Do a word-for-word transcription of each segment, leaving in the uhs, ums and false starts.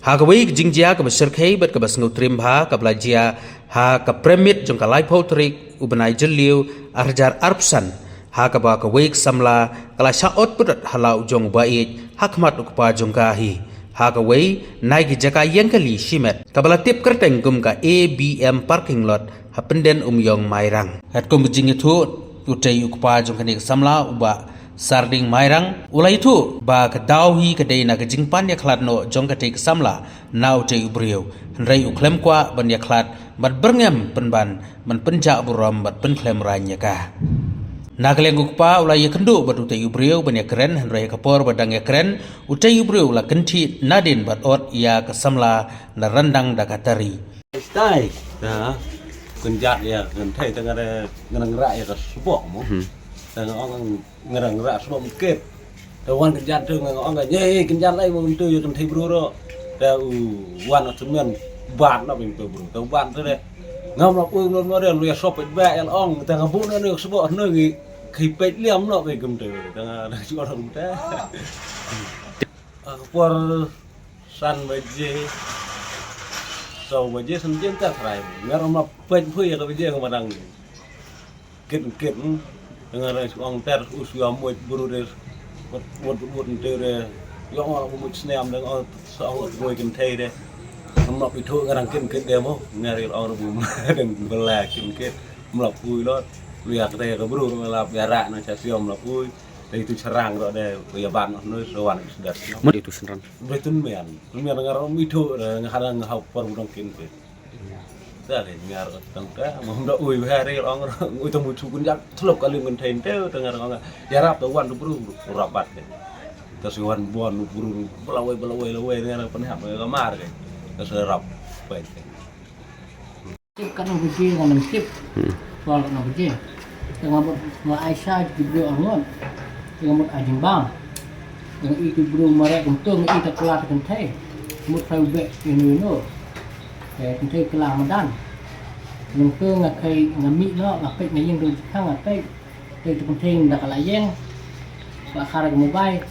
Ha kawei ka jingjia kaba shyrkhei bad kaba sngewtriem bha kaba la jia ha ka premiere jong ka laiphew tarik u bnai Jylliew arhajar arphew san, ha kaba kawei ka samla ka la shah ot pyrthei ha la u jong u ba ïeit ha khmat u kpa jong ka hi, ha kawei na ki jaka ïeng kali shimet kaba la tip kyrteng kum ka A B M parking lot ha Pynden Umïong Mairang. Katkum ka jingïathuh, utei u kpa jong kane ka samla u Bah Sarding Mairang u la ïathuh ba ka daw hi ka dei na ka jingpan ïakhlad noh jong katei ka samla na utei u briew, hynrei u khlem kwah ban ïakhlad bad byrngem pynban ban pynjah burom bad pynkhlem rain ïa ka. Na ka liang u kpa u la ïakynduh bad utei u briew ban ïakren, hynrei ha ka por ba dang ïakren, utei u briew u la kynthih nadien bad ot ïa ka samla na ryndang da ka tari. Stai. Dah. Kynjat ïa kynthei, tang ada ngrang rak ïa ka sbok mo. Hmm. Tang ong ngrang rak sbok mkit. Te wan kynjat tu ngan ong ka, "Ye, kynjat lai mo tu ïa kynthei bru ro." Te u wan u tymmen bat na bing tu bru. Te bat tu deh. Ngam la pui ngam la deh, lu ïa sop ba ïa ong. Tang bu na ne sbok na ngi. Khi peit liam noh bad kum tu. Tang ada jual rum te. Ah, por san baje, saw baje, san baje ta trai. Ngar ma peit phui ïa ka baje ka madang. Kit kit. Ngar ong ter us ïa muj bru de. Mut mut mut ter de. Ïa ong muj snem de ong sa ong muj kynthei de. Ngam la peit thu ngar kit kit de mo. Ngar ong bu dang bela kit kit. Mlap ui lot. Ïa kata ïa ka bru mlap ïa rak na cha siom mlap ui. Dei tu serang ro de ïa ban noh noi so wan sdat. Mut itu serang. Be tun mian. Tun mian ngar mi thu de nga hadang nga hau por budong kin ke. Da le ngar tang ka mo hum da ui ba re ong ro ui tang mu chu kun jak thlop ka lim kan thein te tang ngar ong ïa rap to wan tu bru rap bat de. Ta si wan bon bru bla wei bla wei la wei ngar pan hap ka mar ke. Ta si rap pai ke. Tip katno baje nga nym tip. Hmm. Kwah katno baje. Te nga mut nga Aisha ki briew arngut. Te nga mut a jingbam. Te nga i ki briew mareh kumto nga i ta kylla ta kynthei. Mut phai u beh ino ino. Te kynthei kylla madan. Kumto nga khei nga mih noh nga peit nga ïeng dong jingkhang nga peit. Te tu kynthei da ka la ïeng. Ba khar ka mobile.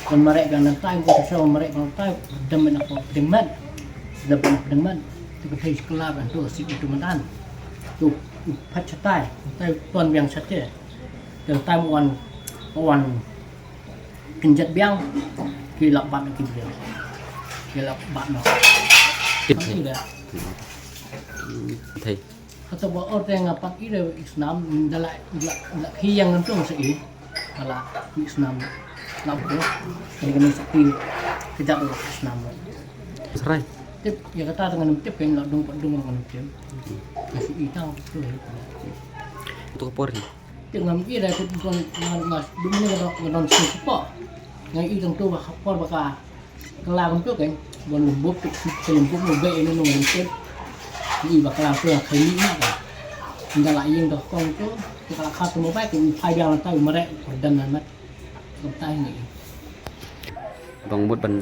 Ban mareh biang nangtai, ban mareh biang nangtai, dem na ko pdeng met. Dem na pdeng met. Tu kynthei skla ban tu sik tu madan. Tu phat chatai, tai ton biang chatai. Te tai wan wan kynjat biang ki lap bat ki biang. Ki lap bat no. Thei. Kata ba or te nga pat i re i snam da la la la ki yang ngan tung sa i. Ala i snam la ko. Kani kani sa i kejap la i snam. Serai. Tip ya kata dengan tip kan la dung dung dengan tip. Kasi i tang tu. Tu por ni. Tip ngam i re tu ngan ngan dum ni ngan ngan si sepa. Ngan i tang tu ba por ba ka Kala kumtu kan, ban lembut tu, lembut mo be ini nung lembut. Ni ba kala tu yang kami ni kan. Tinggal lain dah kong tu, kita kala khatu mo baik, phai biang lantai, mareh, padan amat. Kumtai ni. Bang mut ban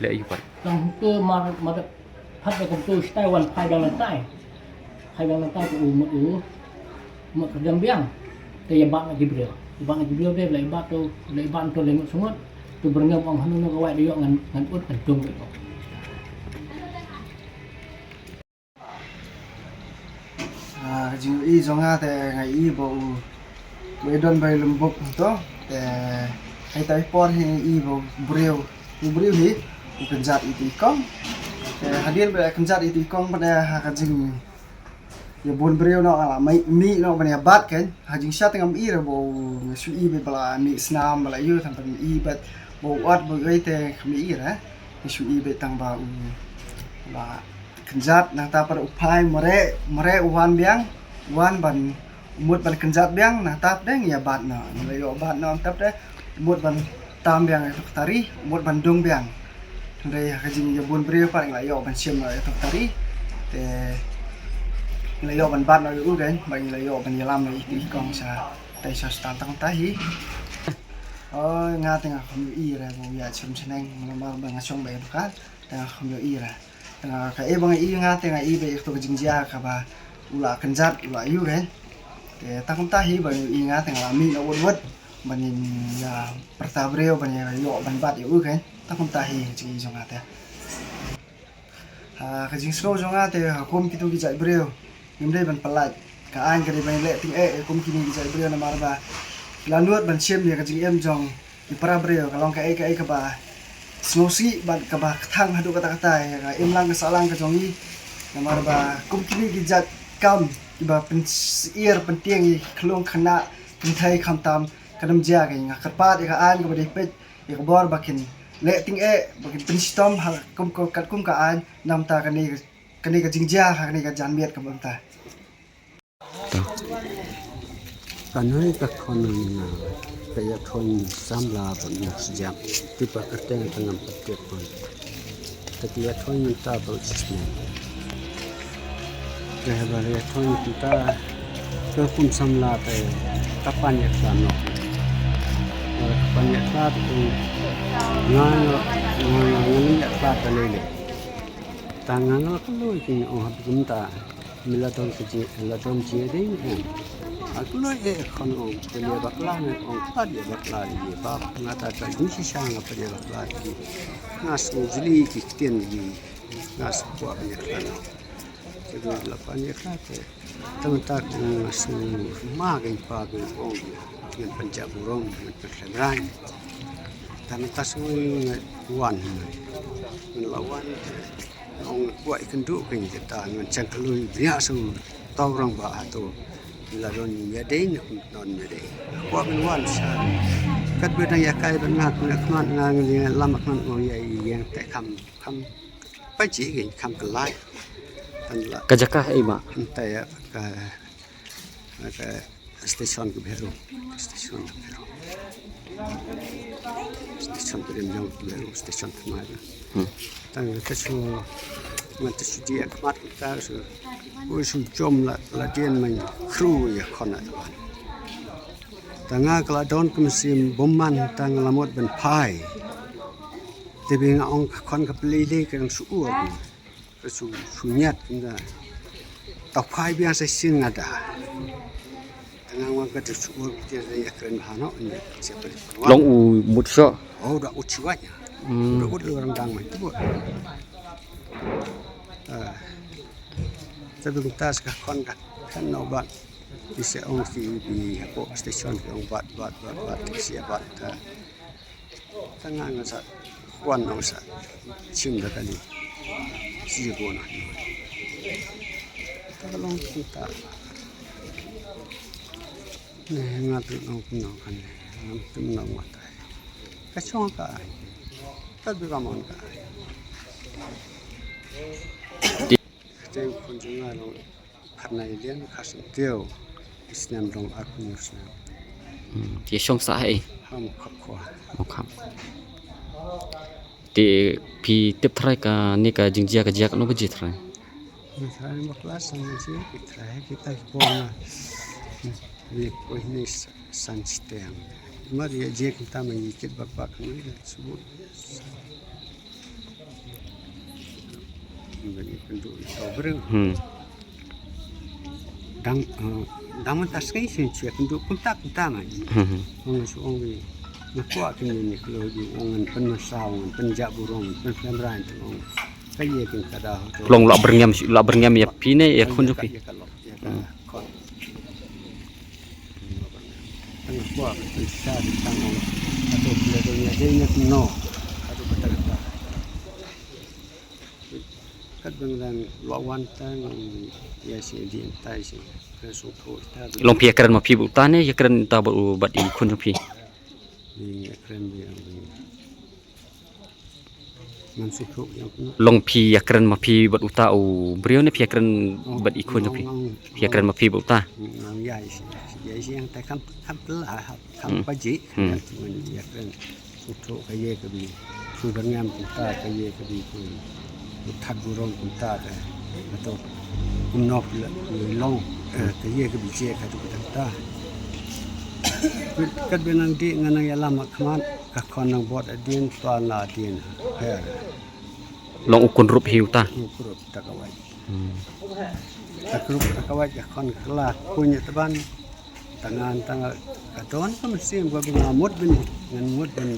leh yu pat. Bang tu mar, mar, pat dah kumtu, stai wan phai biang lantai. Hai bang nangta tu u mut u mut ka jam biang. Te ya bat na Jibril. Ya bat na Jibril de, la ya bat tu, la ya bat tu lengut sungut. Tu berngam ong hanu no kawai de yok ngan ngan ut ngan tung de ko. Ah, jing i jong nga te nga i ba u Ba i don ba i lembuk to te hai tai por hi i ba briew u briew hi u kynjat i ti kong. Te hadien ba kynjat i ti kong ba ha ka jing ya bun briew no ala mai mi no ba ya bat ken ha jing sha tengam i ra ba nga shu i ba bala mi snam bala yu tang ba mi i ba ba wat ba gai te mi i ra nga shu i ba tang ba u ba Kynjat nangta pat u phai mare mare u wan biang wan ban mut ban kynjat biang nangta pat deng ya bat no ngi la ïoh bat no nangta pat deng mut ban tam biang ïa tok tari mut ban dung biang. Hynrei ha ka jing ya bun briew pat ngi la ïoh ban shim no ïa tok tari te ngi la ïoh ban bat no ïa u deng ba ngi la ïoh ban ïalam no ïa i kong sa tai sa stan tang tahi. Oi nga te nga kham ïohi re ba u ïa chim chneng namar ba nga shong ba ïa dukan. Te nga kham ïohi re. Te nga ka e ba nga i nga te nga i ba ïa katu ka jingjia kaba u la kynjat u la ïu re. Te ta kumta hi ba nga i nga te nga la mih na wut wut ban ïa pyrta briew ban ïa ïoh ban bat ïa u re. Ta kumta hi ka jingi jong nga te. Ah, ka jingsngew jong nga te ha kum kitu ki jait briew, ngim dei ban pyllait. Ka aiñ ka dei ban leh tyngeh ïa kum kine ki jait briew namar ba ki la nud ban shim ïa ka jingim jong ki para briew, ka long kaei kaei kaba sngewsih bad kaba kthang haduh katta katta ïa ka imlang ka sahlang ka jong ngi. Namar ba kum kine ki jait kam kiba pynsyier pyntieng ïa ki khyllung khynnah kynthei khamtam, ka dang jia. Ka nga kyrpad ïa ka aiñ kaba dei peit ïa ka bor ba kin leh tyngeh, ba kin pynshitom ha kum ka, katkum ka aiñ, namar ta kane, kane ka jingjia ha kane ka janmiet ka bynta. Kane ka khon nga ka ïathuh samla ba nga sejam. Te pa kyrteng ka ngam pat tip pun. Te ka ïathuh mynta ba u shisnem. Te haba ïathuh mynta ka kum samla te ka pan ïakhla noh. Ka pan ïakhla te nga, nga, nga, nga ïakhla te lei lei. Tang nga la kloi ki ong ha kumta. Mi la don ki ji, la don ji ding em. A kloi e khon ong te le bakla ne ong pat le bakla le ba nga ta ka ni shi sha nga pat le bakla ki. Nga su jli ki ktien ki. Nga su kwa ba ïakhla. Te la pan ïakhla te. Tang ta nga su ma gen pa gen ong. Ngan pynjah burom ngan pynkhlemrain. Tang ta su ngan wan. Ngan la wan. Ong kwah ïakynduh kein kita ngan chang kloi bniah shu tau rang ba hato. La don ïa dei ne kum don ïa dei. Kwah ban wan sha. Katba dang ïakai ban nga kum ïa khmat nga ngi lam khmat ong ïa ïeng te kham kham. Pynji kein kham kyllai. Kan la. Ka jaka ei ma. Hynta ïa ka Ka station ka Bhero. Station ka Bhero. Station ka Bhero, Bhero station ka Mara. Hmm. Tang ka shu, man ta shu dia khmat ta shu. U shu jom la, la dien man khru ïa khon na ban. Tang nga ka la don ka mynsiem bymman tang la mut ban phai. Te ba nga ong ka khon ka pli le ka dang shu ur. Ka shu, shu ñiat kumta. Ta phai biang sa shisien nga da. Tang nga wan ka shu ur ki te ïa kren ha no ñiat. Siapa. Long u mut sha. Oh, da u chiwat ña. Hmm. Da u orang dang mai tu. Ah. Sa dum tas ka khon ka. Kan no bat. Ki se ong ki bi hapo station ki ong bat, bat, bat, bat. Ki se bat. Ah. Tang nga sa wan ong sa shim da kane. Shi ko na. Ta ka long ta. Ne nga tu nong kumno kane. Ngam tu nong mata. Ka shong ka ai. Ka bi ka mon ka ai. Te khun jong nga long. Khatnai lian kha sngewthuh. Isnem dong arphew snem. Hmm, te shong sah ei? Ha Mawkhap khwa. Mawkhap. Te phi tip tharai kane ka jingjia ka jia katno baje tharai? Tharai bakla san baje, tharai kita ki por na. Ni ko ni san stem. Mar ïa jia kita ma ïa kit bak bak ni subu. Hmm. Dang, eh, dang mynta sngi sien shu ïakynduh kumta kumta ma. Hmm. Ong shu ong wi. Nga kwah kin ïa ni kloi ïa ong ngan pynmynsaw ngan pynjah burom ngan pynpynrai ong. Ka ïa kin ka da. Long lah byrngem lah byrngem ïa phi ne ïa khun jong phi. Ïa ka lok ïa ka khun. Tang kwah pynsa di tang ong. Atu phi ïa dong ïa dei ïa no. Atu kata kata. Kat bang dang lo wan ta ngi ïa shi di tai shi. Ka sngewthuh ta. Long phi ïa kren ma phi bad uta ne ïa kren ta bad u bad i khun jong phi? Ïa kren bi ang bi. Ngam sngewthuh ïa kren. Long phi ïa kren ma phi bad uta u briew ne phi ïa kren bad i khun jong phi? Phi ïa kren ma phi bad uta. Ngam ïa shi ïa shi yang ta kam kam pla kam pa ji. Ïa kren. Sngewthuh ka ïa ka bi. Shu byrngem kumta ka ïa ka bi. Shu thad burom kumta ka. Ka to kumno phi la long ka ïa ka bi jia ka tu ka ta. Kat ba nang dih ngan nang ïalam ha khmat ka khon nang bot adien tuan la adien. Her. Long u khun rup hi uta. U khun rup ta ka wai. Ta ka rup ta ka wai ka khon ka la kuñ ta ban. Tangan tangan ka don ka mynsiem ka bi nga mut bin ngan mut bin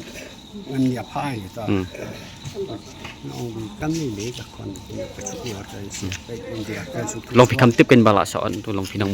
ngan ïa phai ta. Hmm. Long phi kham tip ken ba la sa on tu, long phi nang